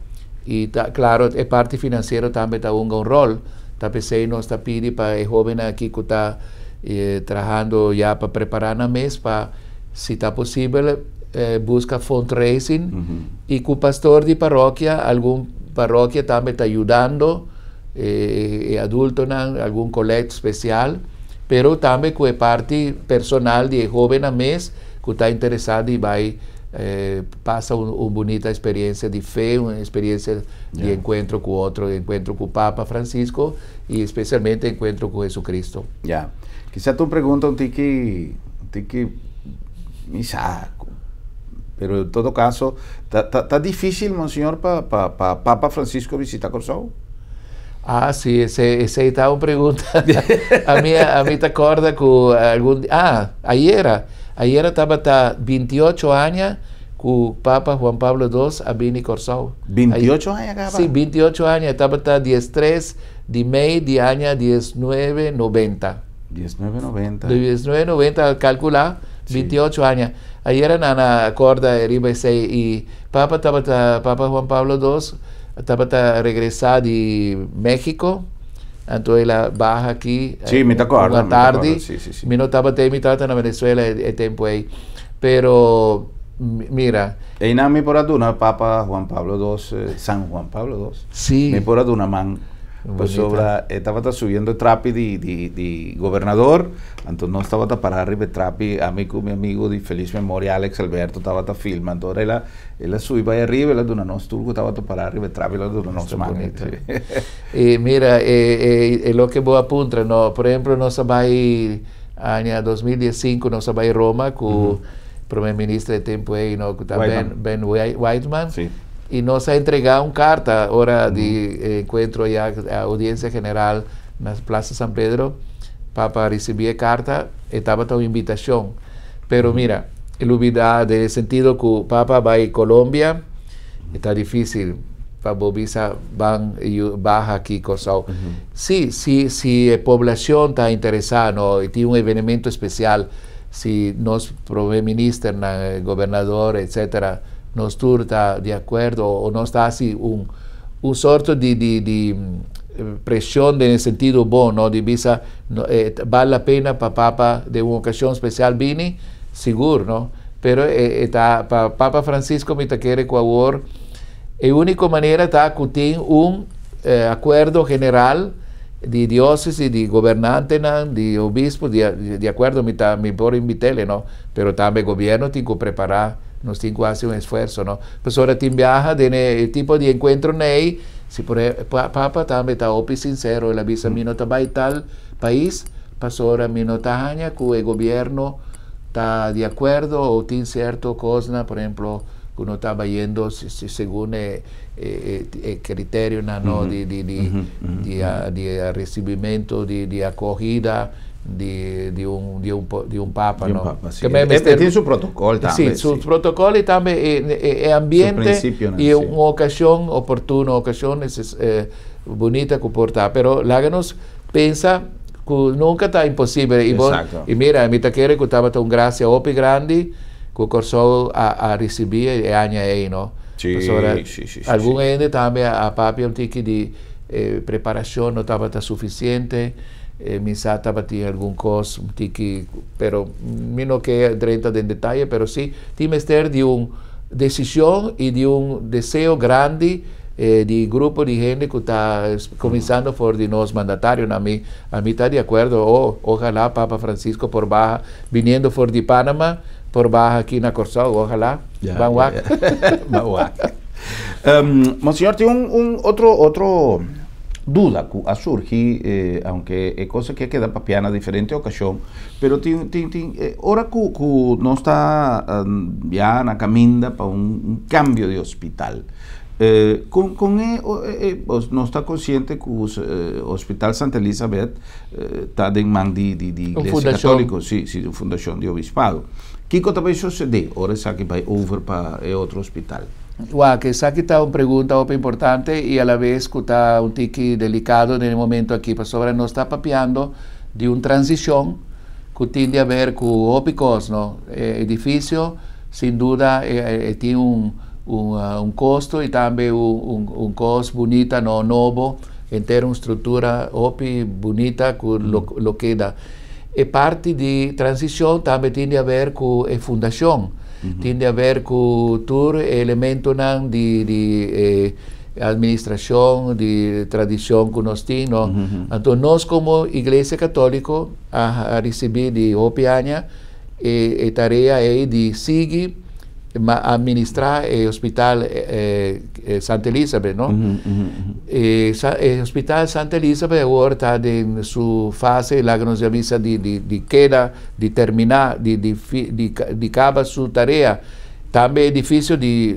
y ta, claro, e parti financiero tambe ta un rol. Ta p'esey nos ta pidi pa e hobennan aki cu ta trahando ya pa prepara nan mes pa, si ta posibel, busca fundraising y cu pastor di parokia, algun parokia tambe ta yudando adultonan, algun colecta especial, pero tambe cu e parti personal di hobennan mes cu ta interesa y bay pasa un bunita experiencia di fe, un experiencia di encuentro cu otro, encuentro cu Papa Francisco y especialmente encuentro cu Jesucristo. Ja. Kisas un pregunta un tiki misa, pero en todo caso, ta dificil, monseñor, pa Papa Francisco bishita Corsou? Ah, si, esey ta un pregunta. Ami ta corda cu algun. Ah, ayera tabata 28 aña cu Papa Juan Pablo II a bini Corsou. 28 aña caba? Si, 28 aña. Tabata 13 di mei di aña 1990. 1990. 1990, calcula, 28 aña. Ayera nan a corda riba esey y Papa Juan Pablo II tabata regresa di Mexico. Anto el a baha aki. Si, mi ta corda. Un tardi. Si. Mi no tabata, mi tabata na Venezuela e tempo ey. Pero, mira. Y nan mi por a duna Papa Juan Pablo II, San Juan Pablo II. Mi por a duna man. Pasobra tabata subiendo trapi di gobernador, anto nos tabata para riba trapi, ami cu mi amigo di feliz memoria Alex Alberto tabata filma, anto el a subi bay ariba, el a duna nos tur cu tabata para riba trapi, el a duna nos man. Y mira, loke bo a puntra, no? Por ehempel, nos a bay aña 2015, nos a bay Roma cu prome minister di tempo ey, no, Ben, Ben Whiteman. Y nos a entrega un carta, ora di encuentro ya, audiencia general na Plaza San Pedro, Papa a ricibi e carta y tabata un invitacion. Pero mira, lubida den sentido cu Papa a bay Colombia, ta dificil pa bo bisa ban baha aki Corsou. Si, si e poblacion ta interesa, no, y tin un evento especial, si nos prome minister, gobernador, etc., nos tur ta di acuerdo o nos ta asina un sorto di presion den sentido bon, no, di bisa no, vale la pena pa Papa den un ocasion especial bini, sigur, no? Pero ta, pa Papa Francisco mi ta kere cu awor e unico manera ta cu tin un acuerdo general di diocesis, di gobernantenan, di obispo, di acuerdo mi ta mi por invit'e, no? Pero tambe gobierno tin cu prepara, nos tin cu haci un esfuerso, no? Pues ora tin biaha, den tipo di encuentro ey, si por Papa tambe ta hopi sincero, el a bisa: "Mi no ta bay tal pais, pasobra mi no ta haña cu e gobierno ta di acuerdo o tin cierto cos, por ehempel, cu no ta bayendo segun e criterio, no, di recibimento, di acogida di un papa, di un no? Papa, si. E tin su protocol tambe. Si, su protocol y tambe e ambiente y un ocasion oportuno, ocasion bunita cu por ta. Pero laga nos pensa cu nunca ta imposibel. Y mira, mi ta kere cu tabata un gracia hopi grandi, Ku Kòrsou a risibí e aña ei, no? Pasobra algun hende tambe a papia un tiki di e preparashon no tabata sufisiente, mi sa tabatin algun kos un tiki, pero mi no ke drenta den detaye, pero si tin mester di un desishon i di un deseo grandi di grupo di hende ku ta kuminsando for di nos mandatarionan. Ami ta di akuerdo, oh, ojalá Papa Francisco por baha Biniendo for di Panama por baha aki na Kòrsou, ojalá. Ban wak. Ban wak. Monseñor, tin un, un otro, otro duda ku a surgi, eh, aunke e kos aki a keda papia na diferente okashon, pero tin, tin, tin, eh, ora ku, ku nos ta ya na kaminda pa un, un kambio di hospital, Kon kon e nos ta konsiente ku Hospital Santa Elisabeth ta den man di di di Iglesia Katoliko, si si un fundashon di obispado. Kiko ta bai sosede ora esaki bai over pa e otro hospital? Wak, esaki ta un pregunta hopi importante i a la bes ku ta un tiki delikado den e momento aki pasobra nos ta papiando di un transishon ku tin di haber ku hopi kos, no? E edifisio sin duda e tin un un kosto i tambe un kos bunita no nobo, henter un struktura hopi bunita ku lo keda. E parti di transishon tambe tin di haber ku e fundashon, tin di haber ku tur e elementonan di di e administrashon, di tradishon ku nos tin no. Anto nos komo Iglesia Katoliko a risibí di hopi aña e tarea ei di sigui administrá e hospital Santa Elisabeth, no? E hospital Santa Elisabeth awor ta den su fase, laga nos ya bisa, di keda, di terminá, di kaba su tarea. Tambe edifisio di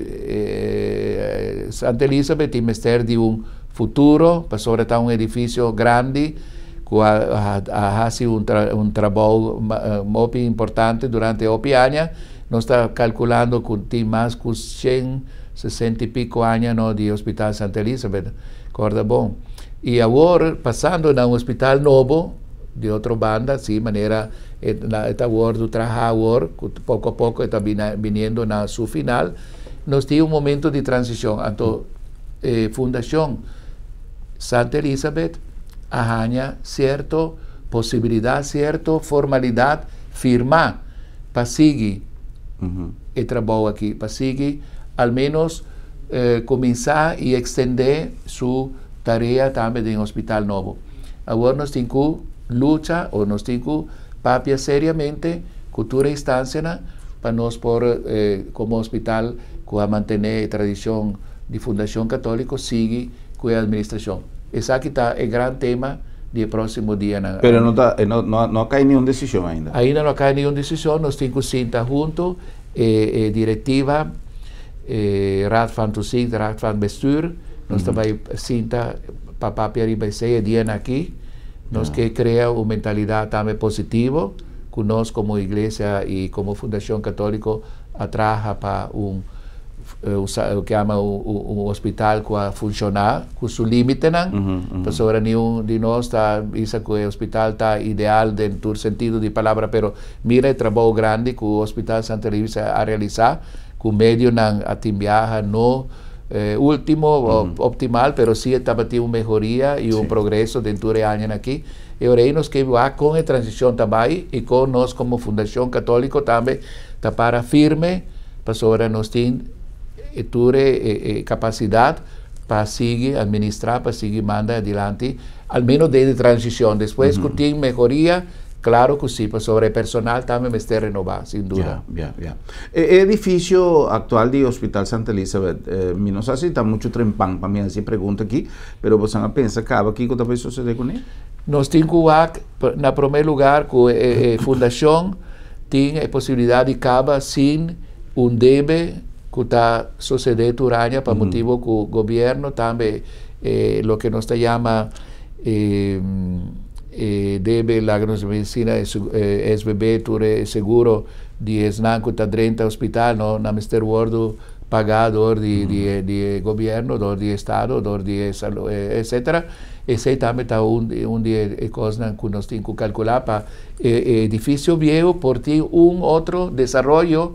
Santa Elisabeth tin mester di un futuro, pasobra ta un edifisio grandi ku a hasi un trabou hopi importante durante hopi aña. Nos ta kalkulando ku tin mas ku shen sesenta i piko aña no di Hospital Santa Elisabeth. Kòrda bon. I awor pasando na un hospital nobo di otro banda, si manera e ta wòrdu trahá awor, ku poko a poko e ta biniendo na su final, nos tin un momento di transishon. Anto e Fundashon Santa Elisabeth a haña sierto posibilidat, sierto formalidat firmá pa sigui e trabou aki, pa sigui al menos kuminsá i ekstendé su tarea tambe den hospital nobo. Awor nos tin ku lucha o nos tin ku papia seriamente ku tur e instansianan pa nos por komo hospital ku a mantené e tradishon di Fundashon Katóliko sigui ku e administrashon. Esaki ta e gran tema di e próksimo dianan. Pero no ta, no, no, no a kai niun desishon ainda. Ainda no a kai niun desishon, nos tin ku sinta huntu e, e direktiva, e Raad van Toezicht, Raad van Bestuur, nos ta bai sinta pa papia riba esei e dianan aki. Nos ke krea un mentalidat tambe positivo ku nos komo iglesia i komo Fundashon Katóliko a traha pa un lo ke yama un hospital ku a funshoná ku su límitenan, pasobra niun di nos ta bisa ku e hospital ta ideal den tur sentido di palabra, pero mira e trabou grandi ku Hospital Santa Elisa a realisá ku medionan a tin biaha no último optimal, pero sí e tabatin un mehoria i un progreso den tur e añanan aki. E ora ei nos ke wak kon e transishon ta bai i kon nos komo Fundashon Katóliko tambe ta para firme Pasobra nos tin e tur e kapasidat pa sigui administrá, pa sigui manda adilanti, al menos den e transishon. Despues ku tin mehoria, klaro ku si, pasobra e personal tambe mester renobá, sin duda. Ya, ya, ya. E edifisio aktual di Hospital Santa Elisabeth, mi no sa si ta muchu trempan pa mi hasi e pregunta aki, pero boso a pensa kaba kiko ta bai sosodé kuné? Nos tin ku wak, na promé lugar, ku e fundashon tin e posibilidat di kaba sin un debe ku ta sosede tur aña pa motibu ku gobièrnu tambe e loke nos ta yama e debe laga nos medisina SBB tur e seguro di esnan ku ta drenta hospital no nan mester wòrdu pagá dor di di e gobièrnu dor di estado dor di e etcetera esei tambe ta un di e kosnan ku nos tin ku kalkulá pa E edificio bieu por tin un otro desaroyo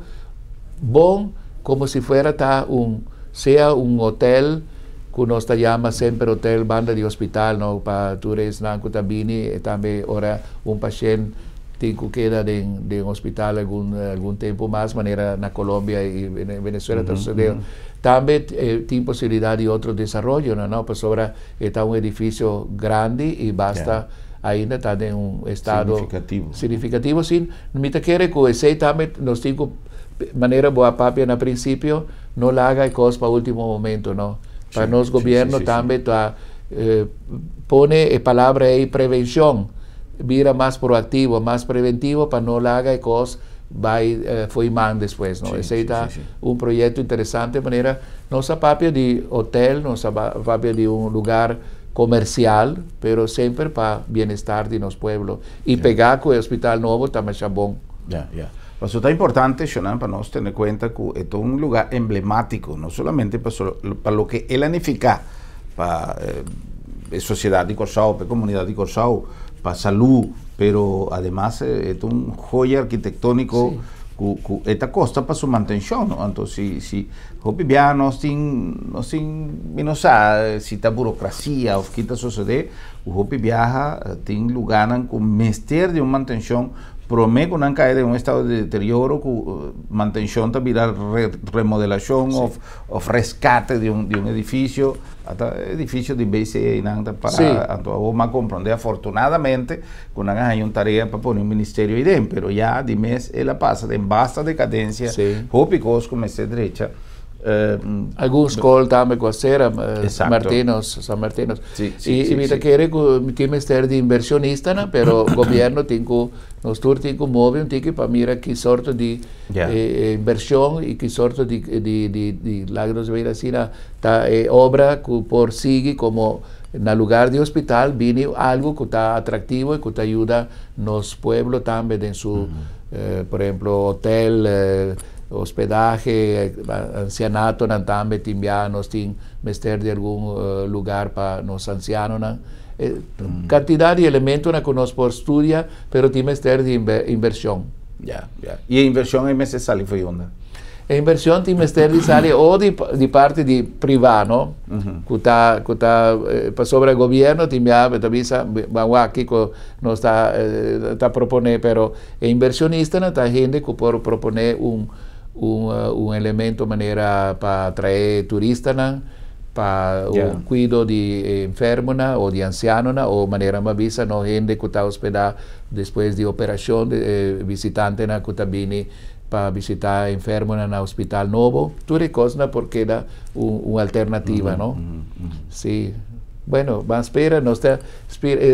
Bon, komo si fuera ta un, sea un hotel ku nos ta yama semper hotel banda di hospital, no, pa tur esnan ku ta bini i tambe ora un pashènt tin ku keda den hospital algun tempu mas, manera na Colombia i Venezuela ta susedé. Tambe tin posibilidat di otro desaroyo, no, pasobra e ta un edifisio grandi i basta ainda ta den un estado signifikativo. Signifikativo, sí. Mi ta kere ku esei tambe nos tin ku, manera bo a papia na prinsipio, no laga e kos pa último momento, no. Pa nos gobièrnu tambe ta pone e palabra ei prevenshon, bira mas proaktivo, mas preventivo pa no laga e kos bai fo'i man despues, no. Esei ta un proyekto interesante manera nos a papia di hotel, nos a papia di un lugar komersial, pero semper pa bienestar di nos pueblo. I pegá ku e hospital nobo ta masha bon. Ya, ya. Pasobra ta importante, Shonan, pa nos tene kuenta ku e ta un lugá emblemátiko, no solamente pa loke el a nifiká pa e sosiedat di Kòrsou, pa e komunidat di Kòrsou, pa salú, pero ademas e ta un joya arkitektóniko ku e ta kosta pa su mantenshon, no? Anto si hopi biaha nos tin, nos tin, mi no sa si ta burokrasia òf ki ta sosodé, ku hopi biaha tin lugánan ku mester di un mantenshon promé ku nan kai den un estado di deterioro ku mantenshon ta bira remodelashon òf reskate di un di un edifisio. Ata edifisio di BCA nan ta para anto awor m'a komprondé afortunadamente ku nan a haña un tarea pa pone un ministerio ei den pero ya di mes el a pasa den basta dekadensia hopi kos ku mester drecha. Algun skol tambe ku a sera, Martinos, San Martinos. I mi ta kere ku tin mester di invershonistanan, pero gobièrnu tin ku, nos tur tin ku move un tiki pa mira ki sorto di invershon i ki sorto di di laga nos bira asina ta e obra ku por sigui komo na lugar di hospital bini algu ku ta atraktivo i ku ta yuda nos pueblo tambe den su, por ehemplo, hotel. Hospedahe, ansianatonan tambe tin biaha nos tin mester di algun lugar pa nos ansianonan. E kantidat di elementonan ku nos por studia, pero tin mester di invershon. Ya, ya. I e invershon ei mester sali for unda? E invershon tin mester di sali o di di parti di privá, no? Ku ta ku ta pasobra gobièrnu tin biaha ta bisa ban wak kiko nos ta ta proponé, pero E invershonistanan ta hende ku por proponé un un un elemento manera pa atraé turistanan, pa un kuido di enfermonan o di ansianonan o manera mi a bisa no hende ku ta hospedá despues di operashon, bisitantenan ku ta bini pa bisitá enfermonan na hospital nobo. Tur e kosnan por keda un un alternativa no. Sí. Bueno, ban spera, nos ta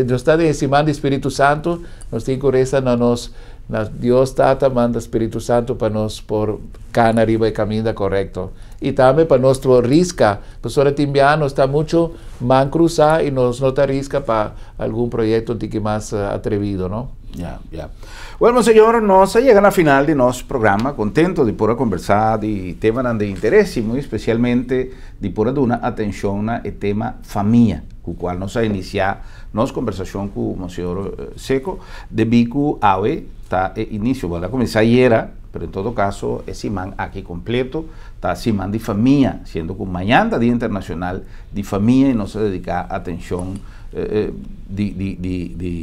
nos ta den e siman di Spiritu Santu. Nos tin ku resa na nos na Dios Tata manda Spiritu Santu pa nos por kana riba e kaminda korekto i tambe pa nos por riska pasobra tin biaha nos ta muchu man krusá i nos no ta riska pa algun proyekto un tiki mas atrevido no. Ya, ya. Bueno, monseñor, nos a yega na final di nos programa. Contento di por a conversa di temanan di interes y muy especialmente di por a duna atencion na e tema famia, cu cual nos a inicia Nos kombersashon ku Monseñor Seco debí ku awe ta e inisio, bueno a kuminsá ayera, pero en todo kaso e siman aki kompleto ta siman di famia, siendo ku mañan ta Dia Internashonal di Famia i nos a dediká atenshon di di di di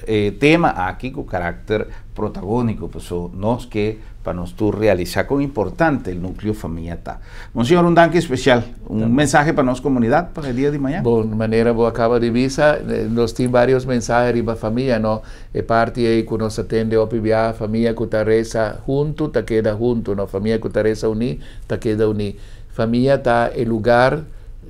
e tema aki ku karakter protagóniko, paso nos ke pa nos tur realisá kon importante el núkleo famia ta. Monseñor, un danki especial. Un mensahe pa nos comunidad pa e dia di mañana. Bon, manera bo a caba di bisa, nos tin varios mensahe riba famia, no? E parti ei cu nos a tende hopi biaha, famia cu ta reza hunto ta keda hunto, no? Famia cu ta reza uní ta keda uní. Famia ta e lugar,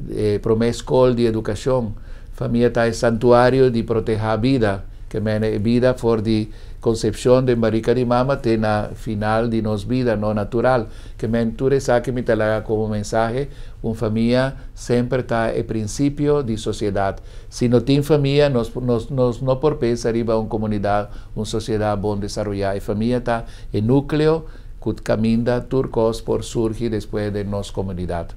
e prome scol di educacion. Famia ta e santuario di proteha bida, ke mene e bida for di concepcion den barica di mama te na final di nos bida, no natural. Ke men tur esaki mi ta laga komo mensahe, un famia semper ta e prinsipio di sosiedat. Si no tin famia nos nos nos no por pensa riba un komunidat, un sosiedat bon desaroyá. E famia ta e núkleo ku kaminda tur kos por surgi despues den nos komunidat.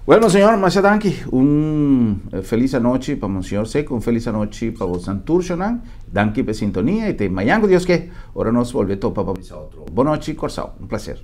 Bueno, monseñor, masha danki. Un felis anochi pa monseñor Seco, un felis anochi pa bosan tur shonan. Danki pa e sintonia i te mañan ku Dios ke, ora nos bolbe topa pa bisa otro. Bon nochi, Kòrsou. Un plaser.